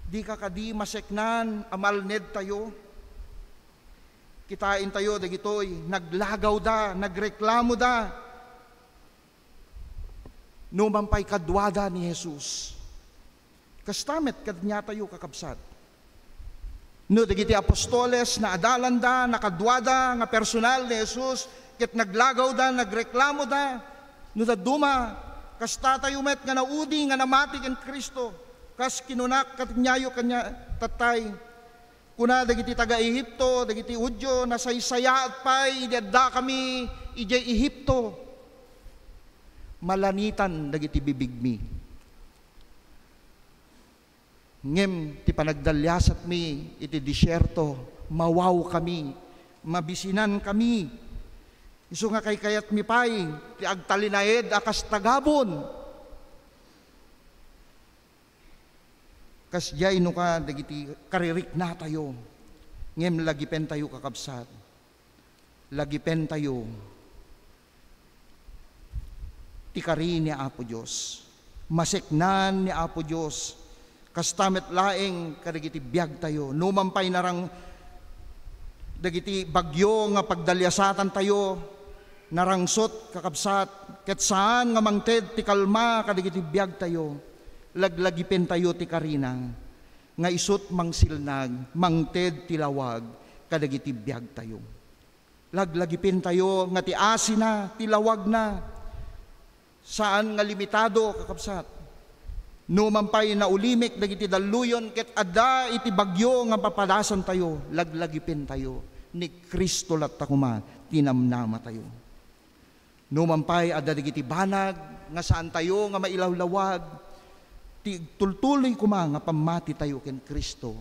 "Dika kadi maseknan a malnedtayo?" Kitaentayo dagitoy, naglagawda, nagreklamoda. Numan pay kaduada ni Jesus. Kasta met kaniatayo, kakabsat. No dagiti apostoles, naadalanda, nakaduada nga personal ni Jesus, ket naglagawda, nagreklamoda, no dadduma, kastatayo met nga naudi nga namati ken Cristo, kas kinunak kaniayo kaniatayo. Kuna dagiti taga-Egipto, dagiti Judio, "Nasaysayaat pay idi addakami idiay Egipto. Malanitan dagiti bibigmi. Ngem ti panagdaliasatmi iti desierto, mawawkami, mabisinankami. Isu nga kaykayatmi pay ti agtalinaed a kas tagabon." Kasdiay no ka dagiti kaririknatayo, ngem lagipentayo, kakabsat. Lagipentayo ti kari ni Apo Dios. Maseknan ni Apo Dios. Kasta met laeng kadagiti biagtayo. Numan pay narang-, dagiti bagyo nga pagdaliasatantayo, narangsot, kakabsat, ket saan nga mangted ti kalma kadagiti biagtayo. Laglagipentayo ti karina, nga isut' mangsilnag, mangted ti lawag kadagiti biagtayo. Laglagipentayo nga ti asina, ti lawagna, saan nga limitado, kakabsat. Numan pay naulimik dagiti dalluyon ket adda iti bagyo nga papadasantayo, laglagipentayo. Ni Cristo latta koma ti namnamatayo. Numan pay adda dagiti banag nga saantayo nga mailawlawag, ti tultuloy koma nga pammatitayo ken Cristo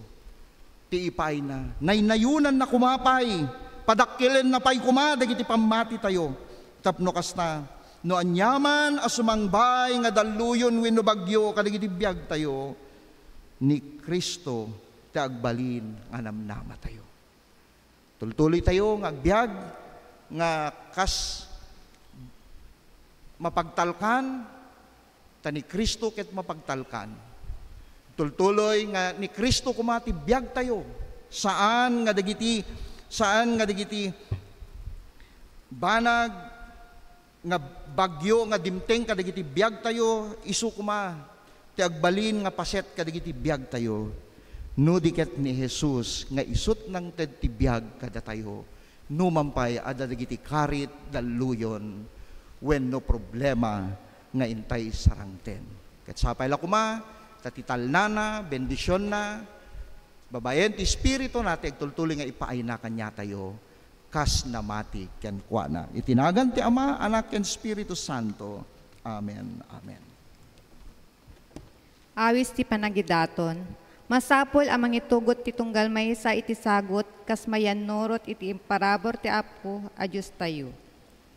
ti ipaayna. Naynayonanna koma pay, padakkelenna pay koma dagiti pammatitayo. Tapno kasta, no aniaman a sumangbay nga dalluyon wenno bagyo kadagiti biagtayo, ni Cristo ti agbalin nga namnamatayo. Tultuloytayo nga agbiag nga kas mapagtalkan, ta ni Cristo ket mapagtalkan. Tultuloy nga ni Cristo koma ti biagtayo. Saan nga dagiti, saan nga dagiti banag nga bagyo nga dimteng kadagiti biagtayo, isu koma ti agbalin nga paset kadagiti biagtayo. No di ket ni Jesus nga isut' nangted ti biag kadatayo, numan pay adda dagiti karit, dalluyon, wenno problema nga intay sarangten. Ket sapay la koma, ta ti talnana, bendisionna, babaen ti Espirituna ti agtultuloy nga ipaayna kaniatayo, kas namati kenkuana. Iti nagan ti Ama, Anak, ken Espiritu Santo. Amen. Amen. Awis ti panagidaton. Masapul a mangitugot ti tunggal maysa iti sagut kas mayannurot iti imparabur ti Apo a Diostayo.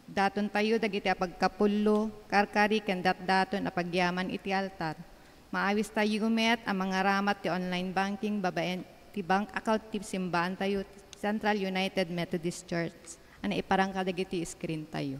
Datontayo dagiti apagkapullo, karkari ken datdaton a pagyaman iti altar. Maawistayo met a mangaramat ti online banking babaen ti bank account ti simbaantayo ti Central United Methodist Church a naiparang kadagiti screen tayo.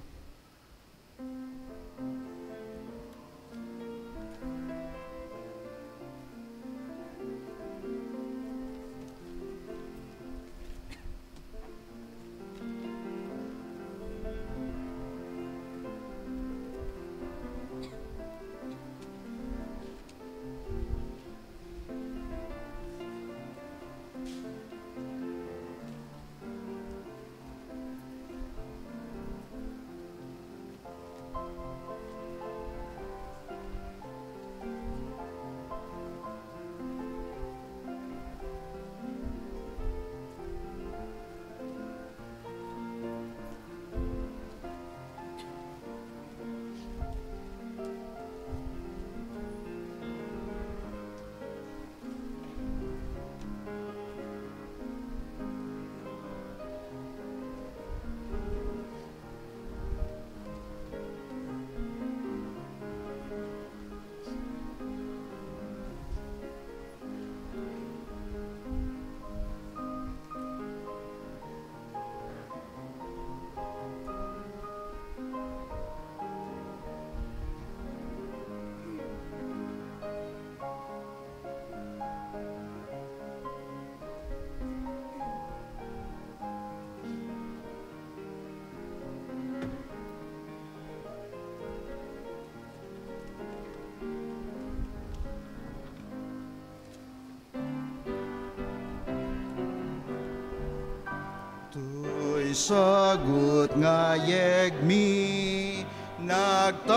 Sagut nga yegmi, nagtauda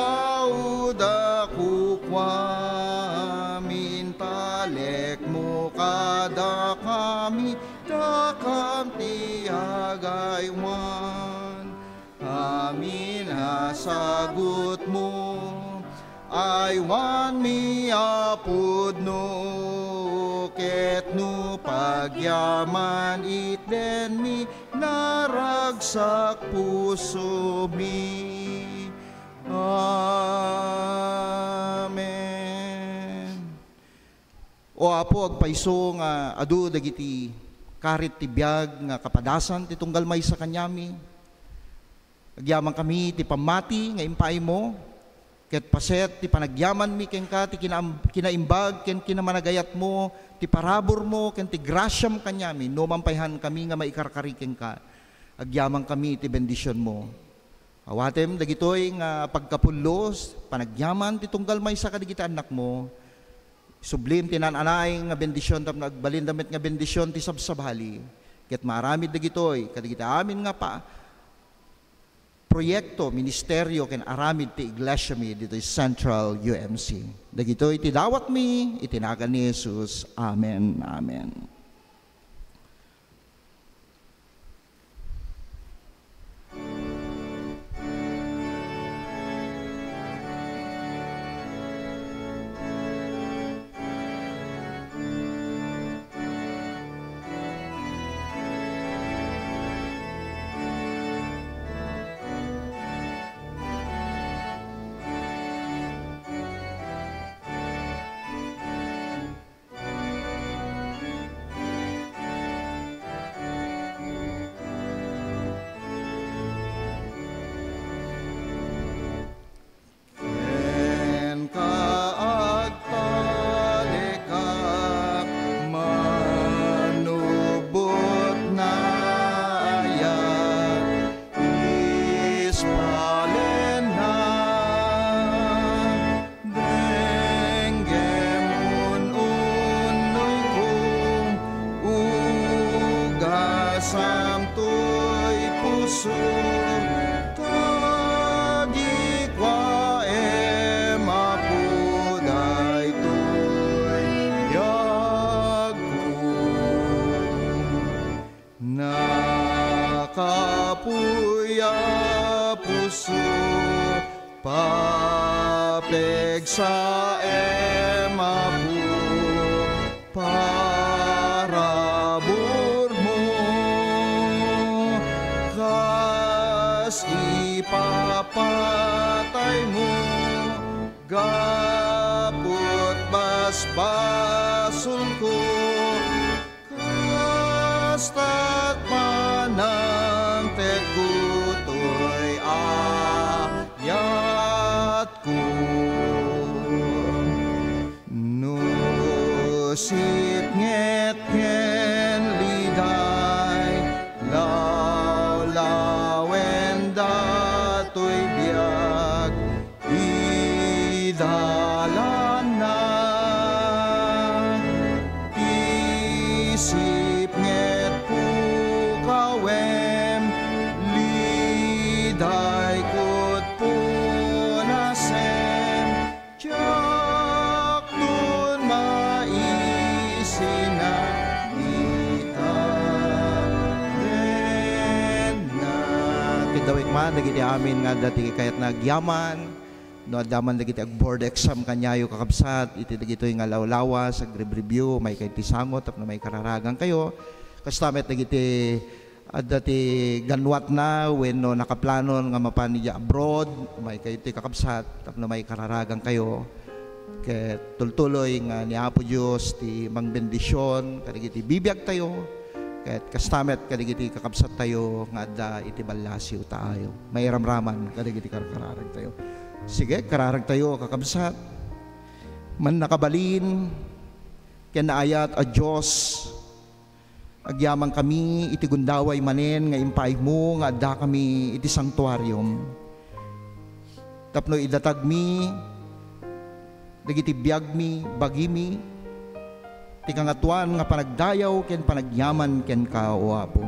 kukuam, intalekmo kadakami, dakam ti agaywan. Amin a sagutmo, aywanmi a pudno, ket no pagyaman itdenmi, naragsak pusomi. Amen. O Apo, agpayso nga adu dagiti karit ti biag nga kapadasan ti tunggal maysa kaniami. Agyamankami ti pammati nga impaaymo, ket paset ti panagyamanmi kenka ti kinaam-, kinaimbag ken kinamanagayatmo, ti paraburmo ken ti grasiam kaniami, no mampayankami nga maikarkari kenka. Agyamankami ti bendisionmo. Awatem dagitoy nga pagkapullos, panagyaman ti tunggal maysa kadagiti annakmo. Sublim ti naan-anay nga bendision tapno agbalin da met nga bendision ti sabsabali. Ket maaramid dagitoy kadagiti amin nga pa-, proyekto, ministerio, ken aramid ti iglesiami ditoy Central U M C. Dagitoy ti dawatmi iti nagan ni Jesus. Amen. Amen. Kenka agtalekak, manubot nga ayat, ispalenna. Denggem un-unnukom, ugasam toy puso, tagikuaem, Apo, daytoy biagko. Nakapuy a puso, papigsaem, Apo, paraburmo, kas ipapataymo, gaput basbasolko. Kasta't manangtedko toy ayatko. No sipnget ken liday, lawlawen datoy biag, idalanna. Ti sipnget pukawem, liday ket punasem, diakton maisinag ita kenna. Ket dawek man dagiti amin nga adda ti kayatna agyaman, no adda man dagiti ag-board exam kaniayo, kakabsat, iti dagitoy nga lawlawas, agrebribio, umaykayo iti sango tapno maikararagankayo. Kasta met dagiti adda ti ganwatna wenno nakaplanon nga mapan idiay abroad, umaykayo iti kakabsat tapno maikararagankayo. Ket tultuloy nga ni Apo Dios ti mangbendision kadagiti bibiagtayo, ket kasta met kadagiti kakabsattayo nga adda iti ballasiw ta ayo. Mairamraman kadagiti karkararagtayo. Sige, kararagtayo, kakabsat. Mannakabalin ken naayat a Dios, agyamankami iti gundaway manen nga impaaymo nga addakami iti santuarium tapno idatagmi dagiti biagmi, bagimi, ti Kangatoan nga panagdayaw ken panagyaman kenka, O Apo.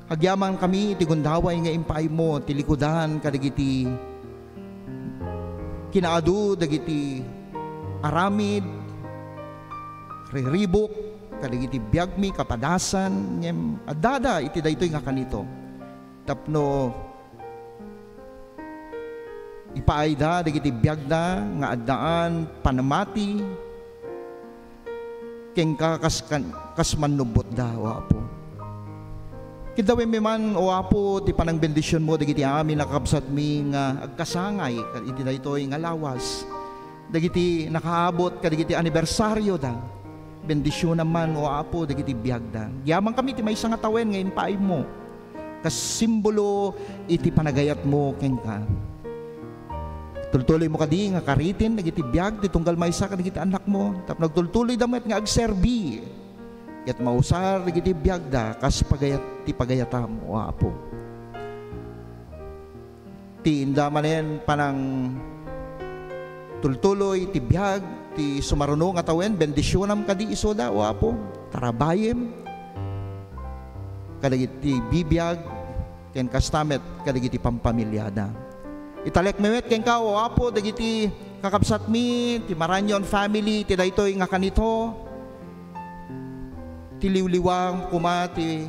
Agyamankami iti gundaway nga impaaymo ti likudan kadagiti kinaadu dagiti aramid, riribuk, kadagiti biagmi, kapadasan, ngem addada iti daytoy nga kanito. Tapno ipaayda dagiti biagda nga addaan panamati kenka kas, kan, kas mannubbotda, O Apo. Kiddawemmi man, O Apo, ti panangbendisionmo dagiti amin a kakabsatmi nga agkasangay iti daytoy nga lawas. Dagiti nakaabot kadagiti anibersarioda, bendisionam man, O Apo, dagiti biagda. Agyamankami ti maysa nga tawen nga impaaymo kas simbolo iti panagayatmo kenka. Tultuloymo kadi nga kariten dagiti biag ti tunggal maysa kadagiti annakmo, tapno agtultuloyda met nga agserbi ket mausar dagiti biagda kas pagayat ti pagayatam, O Apo. Ti inda manen panangtultuloy ti biag ti sumaruno nga tawen, bendisionam kadi isuda, O Apo. Tarabayem kadagiti bibiag ken kasta met kadagiti pampamiliada. Italekmi met kenka, O Apo, dagiti kakabsatmi ti Maranyon family ti daytoy nga kanito. Ti liwliwa koma ti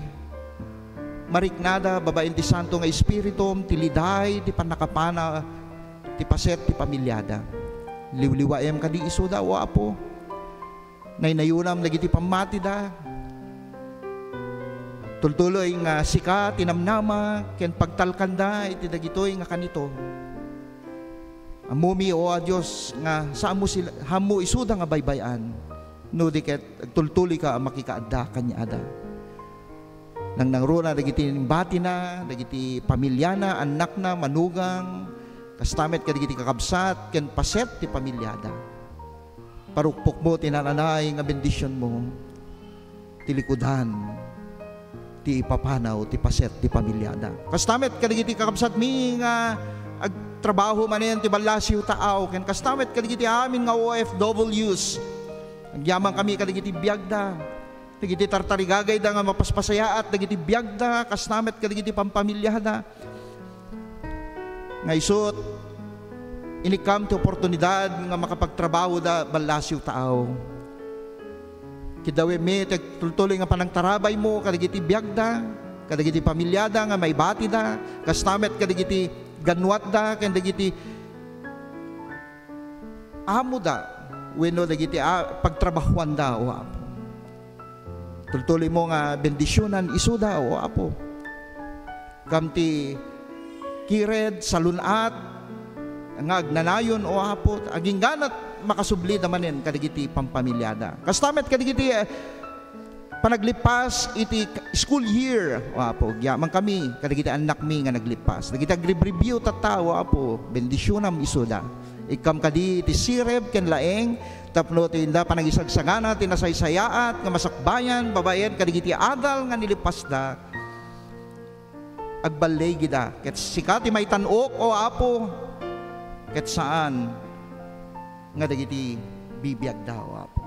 mariknada babaen ti Santo nga Espiritum, ti liday ti pannakapana ti paset ti pamiliada. Liwliwaem kadi isuda, O Apo. Naynayonam dagiti pammatida. Tultuloy nga sika ti namnama ken pagtalkanda iti dagitoy nga kanito. Ammomi, O a Dios, nga saanmo sila, saanmo isuda nga baybay-an, no di ket agtultuloyka a makikaadda kaniada. Nangnangruna dagiti batina, dagiti pamiliana, annakna, manugang, kasta met kadagiti kakabsat ken paset ti pamiliada. Parukpokmo ti naan-anay nga bendisionmo ti likudan ti ipapanaw ti paset ti pamiliada. Kasta met kadagiti kakabsatmi nga agtrabaho manen ti ballasiw taaw, ken kasta met kadagiti amin nga O F Ws. Agyamankami kadagiti biagda, dagiti tartarigagayda nga mapaspasayaat dagiti biagda, kasta met kadagiti pampamiliada. Nga isut, inikkam ti oportunidad nga makapagtrabahoda ballasiw taaw. Kiddawemmi ti agtultuloy nga panangtarabaymo kadagiti biagda, kadagiti pamiliada nga maibatida, kasta met kadagiti gannuatda ken dagiti amoda wenno dagiti a-, pagtrabahoanda, O Apo. Tultuloymo nga bendisionan isuda, O Apo. Kam ti kired, salun-at nga agnanayon, O Apo, agingganat makasublida manen kadagiti pampamiliada. Kasta met kadagiti, eh, panaglippas iti school year, O Apo, agyamankami kadagiti annakmi nga naglippas. Dagiti agribribio tatta, O Apo, bendisionam isuda. Ikkam kadi ti sirib ken laeng tapno ti inda panangisagsagana ti nasaysayaat nga masakbayan babaen kadagiti adal nga nilippasda. Agballigida ket sika ti maitan-ok, O Apo, ket saan nga dagiti bibiagda, O Apo.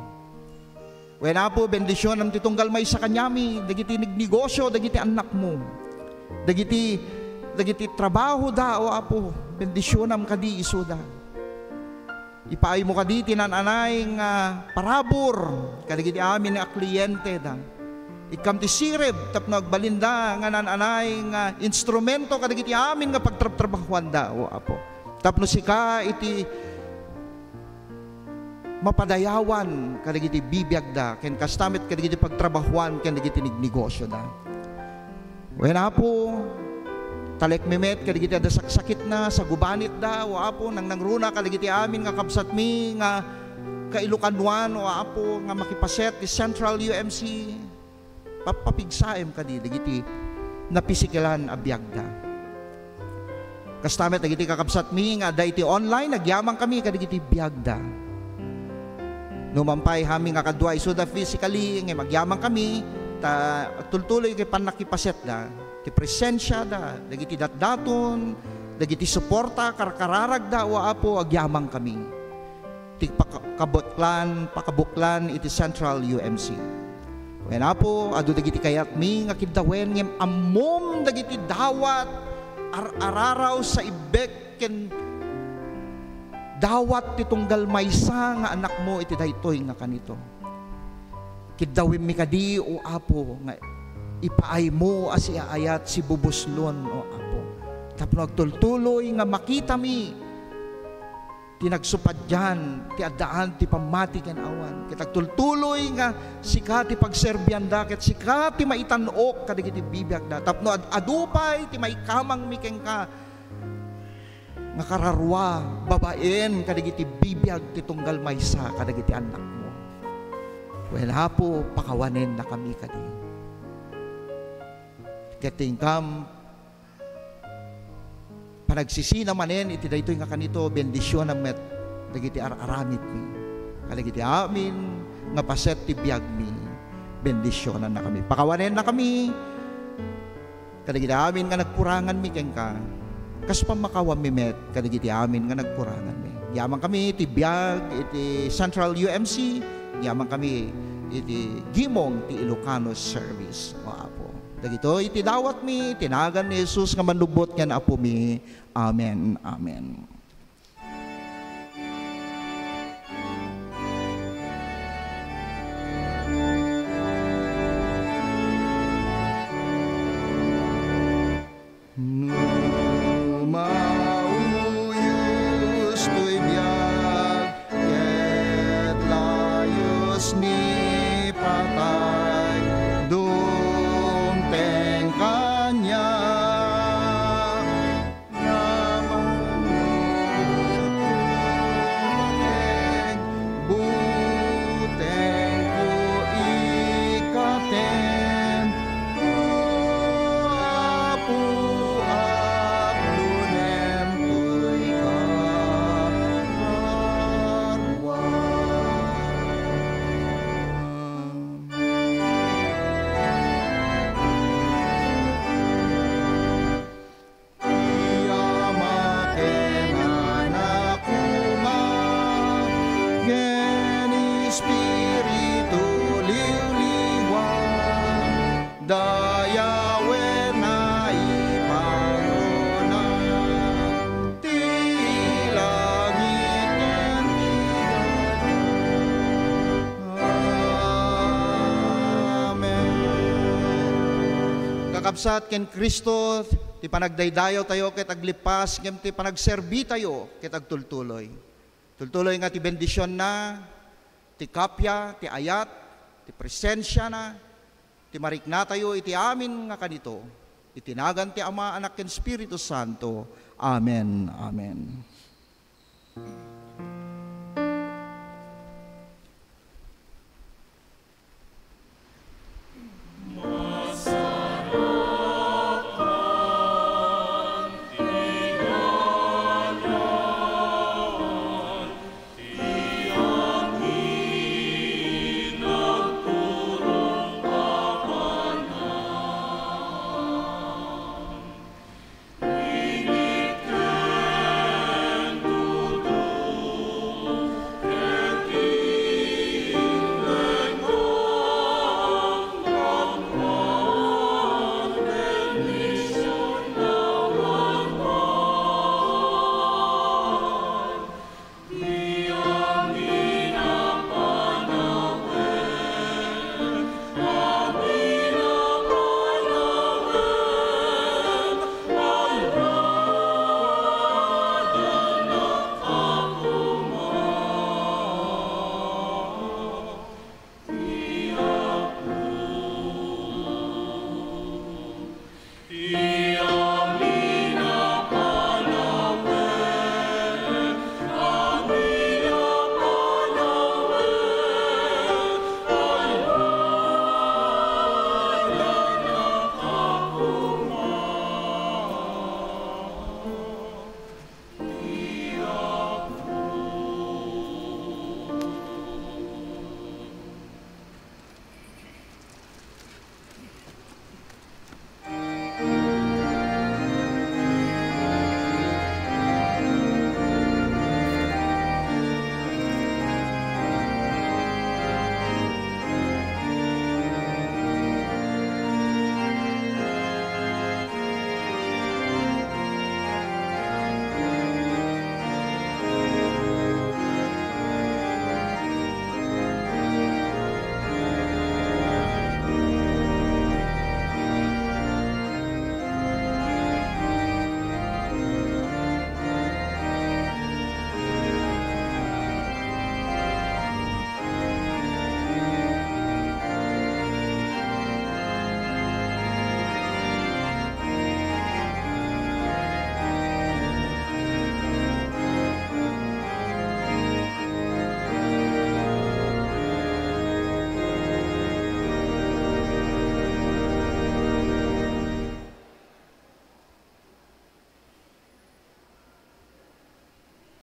Wen, Apo, bendisionam ti tunggal maysa kaniami, dagiti nagnegosio, dagiti annakmo, dagiti, dagiti trabahoda, O Apo, bendisionam kadi isuda. Ipaaymo kadi ti naan-anay nga parabur kadagiti amin a klienteda. Ikkam ti sirib tapno agbalinda nga naan-anay nga instrumento kadagiti amin nga pagtrabtrabahoanda, O Apo. Tapno sika iti mapadayawan kadagiti bibiagda ken kasta met kadagiti pagtrabahoan ken dagiti negnegosioda. Wen, Apo, talekmi met kadagiti adda saksakitna, sagubanitda, O Apo, nangnangruna kadagiti amin nga kabsatmi nga kailokanoan, O Apo, nga makipaset ti Central U M C. Pappapigsaem kadi dagiti napisikilan a biagda. Kasta met dagiti kakabsatmi nga adda iti online, agyamankami kadagiti biagda. No man pay, amin nga kadua isuda physically, ngem agyamankami, ta agtultuloy iti pannakipasetda, ti presensiada, dagiti datdaton, dagiti suporta, karkararagda, O Apo, agyamankami. Ti paka-, kabuklan, pakabuklan iti Central U M C. O Wen, Apo, adu dagiti kayatmi nga kiddawen, ngem ammom dagiti dawat, ar-araraw, saibbek ken dawat ti tunggal maysa nga anakmo iti daytoy nga kanito. Kiddawemmi kadi, O Apo, nga ipaaymo a siaayat, sibubuslon, O Apo, tapno agtultuloy nga makitami ti nagsupadian, ti addaan ti pammati ken awan. Ket agtultuloy nga sika ti pagserbianda, ket sika ti maitan-ok kadagiti bibiagda. Tapno ad-adu pay ti maikamangmi kenka nga kararua babaen kadagiti bibiag ti tunggal maysa kadagiti annakmo. Wen, Apo, pakawanennakami kadi. Ket ti inkam panagsisina manen iti daytoy nga kanito, bendisionam met dagiti ar-aramidmi. Kadagiti amin nga paset ti biagmi, bendisionannakami. Pakawanennakami kadagiti amin nga nagkuranganmi kenka, kas pammakawammi met kadagiti amin nga nagkuranganmi. Yamanmi iti biag iti Central U M C, yamanmi iti gimong ti Ilocano Service, O Apo. Dagitoy ti dawatmi iti nagan ni Jesus nga mannubbot ken Apomi. Amen. Amen. No mauyos toy biag ket layus ni patay, dumteng kaniak. Namannuot ket butengko ikatem, O Apo, aglunem toy karuar. Ti Ama ken Anak koma ken Espiritu Liwliwa, dayawen nga ipangruna ti langit ken ti daga. Amen. Kakabsat, ken Cristo ti panagdaydayawtayo ket aglippas, ngem ti panagserbitayo ket agtultuloy. Tultuloy nga ti bendisionna, ti kappia, ti ayat, ti presensiana, ti mariknatayo iti amin nga kanito, iti nagan ti Ama, Anak, ken Espiritu Santo. Amen. Amen.